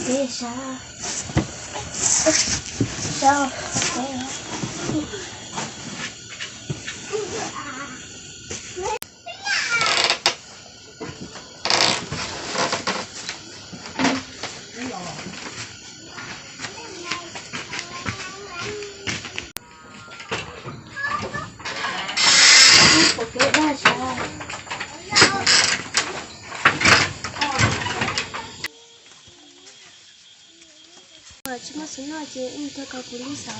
Kev sab, sab, kev. Tsis muaj xov no ces wb mus tau kuv li xov.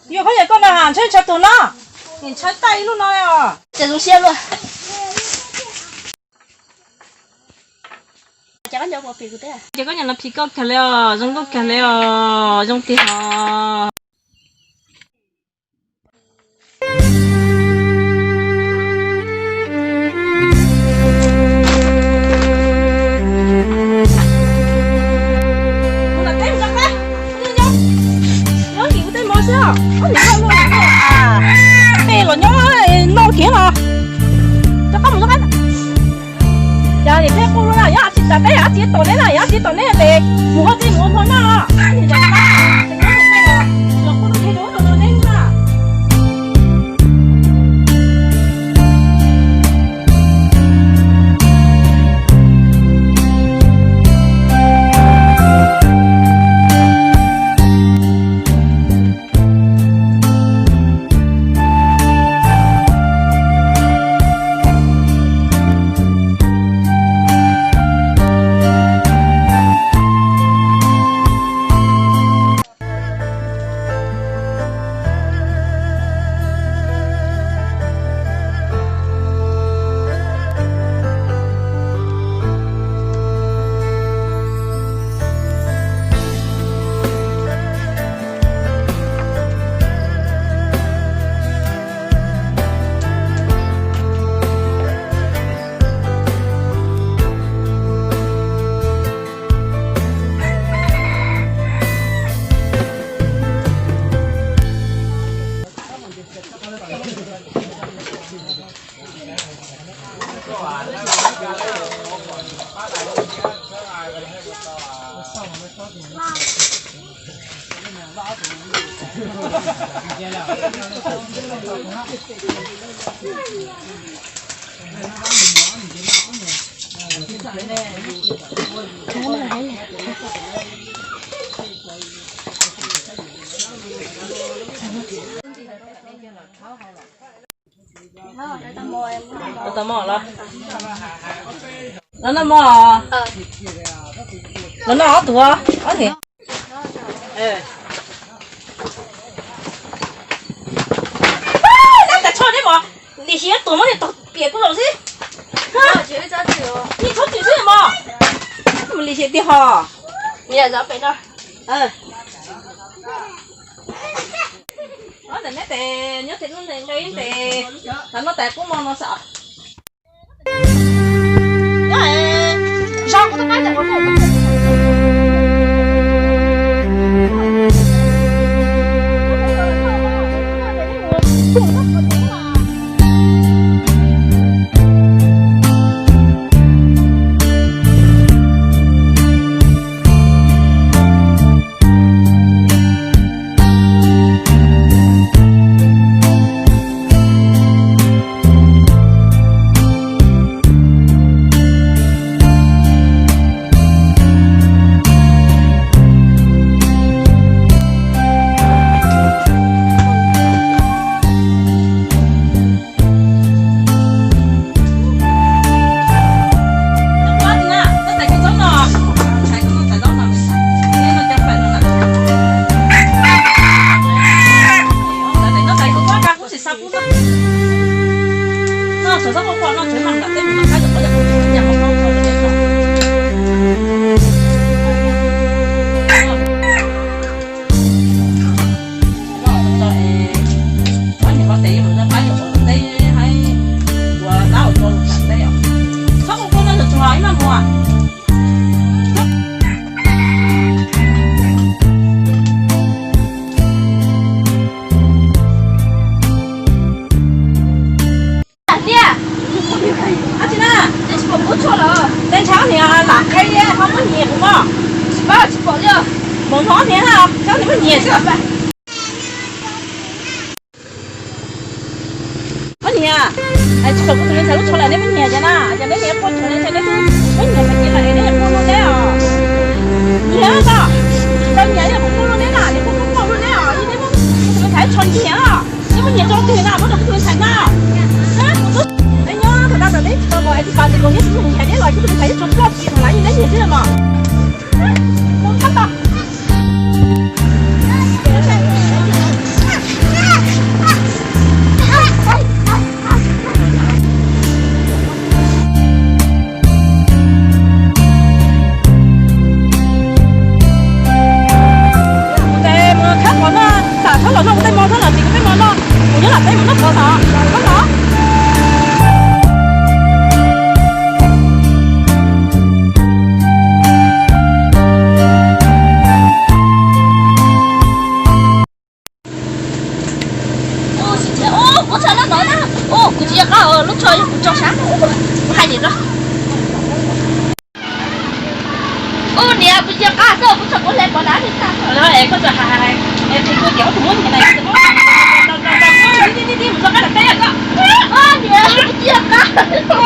Yog koj na, ntshai tshav tus no, nim ntshai tag ib lub no os. Ces zoo siab luaj. Ces koj nyob no phim koj kawg li os, zoo nkauj kawg li os, zoo tiag os. Tej los nyob no kiag los. Rov qab mus rov qab. Yog niam thiab qus no na, yog tsis tas teb, yog tsis tom neb na, yog tsis tom neb ces mus hauv tsev mus ua hmo noj os. Tau mov los? Los noj mov. Los noj ob tug, ob niam. Nab tas tsho neb mos, lim hiam tuag muab niag tog piam kuv zaum xwb. Niag txhob txwm xwb mos. Mus lim hiam tiag ho. Ob ntawm neb tes nyob tes nub ntes nqe tes, tas noj tas kub mov no xwb. Niam, ab tsi na, neb tsis pom kub tshuaj los? Neb ntshai niam lam qheb ho muab nyiam kuv mog. Tsis pom, tsis pom li. Mus hnov niam, tsis pom niam muab nyiam xwb. Muab nyiam, tsis pom kuv tus me ntxhais lub tsho lawm neb muab nyiam ces na, ces neb niam quaj cuag neb ntshai neb muab nyiam mas ces lawm neb quaj luaj neb os. Nyiam tau, tau nyiam yog kuv quaj luaj neb na, neb quaj quaj luaj neb os, neb muab kuv tus me ntxhais lub tsho nyiam os. Neb muab nyiam rau twg na, muab rau kuv tus me ntxhais na. Kuv tub, neb nyob thaum ntawd neb tsis tau los es tsis pom nws los neb tus me ntxhais neb los kuv tus me ntxhais yeej tsuas quaj kiag ntawd lawm neb nyiam xwb mas. Mus thab tau. Mus tes mus khawb qos noj, xam txhob los noj kuv tej mov, txhob los ris kuv tej mov noj, kuv nyob lam teb mus noj qos tod, noj tod. Ub, tsis nrhiav, ub, kuv txhaj noj tod na. Ub, kuv tsis nco qab, lub tsho yog kuv tso sab. Kuv hais niam no. Ub, niam, kuv tsis nco qab xwb, kuv txhaj kuv hle pov dav li tag. Es koj txawm hais, es kuv tias ob tug muab nyiam na, mus rau qab teb os koj. Niam, kuv tsis nco qab.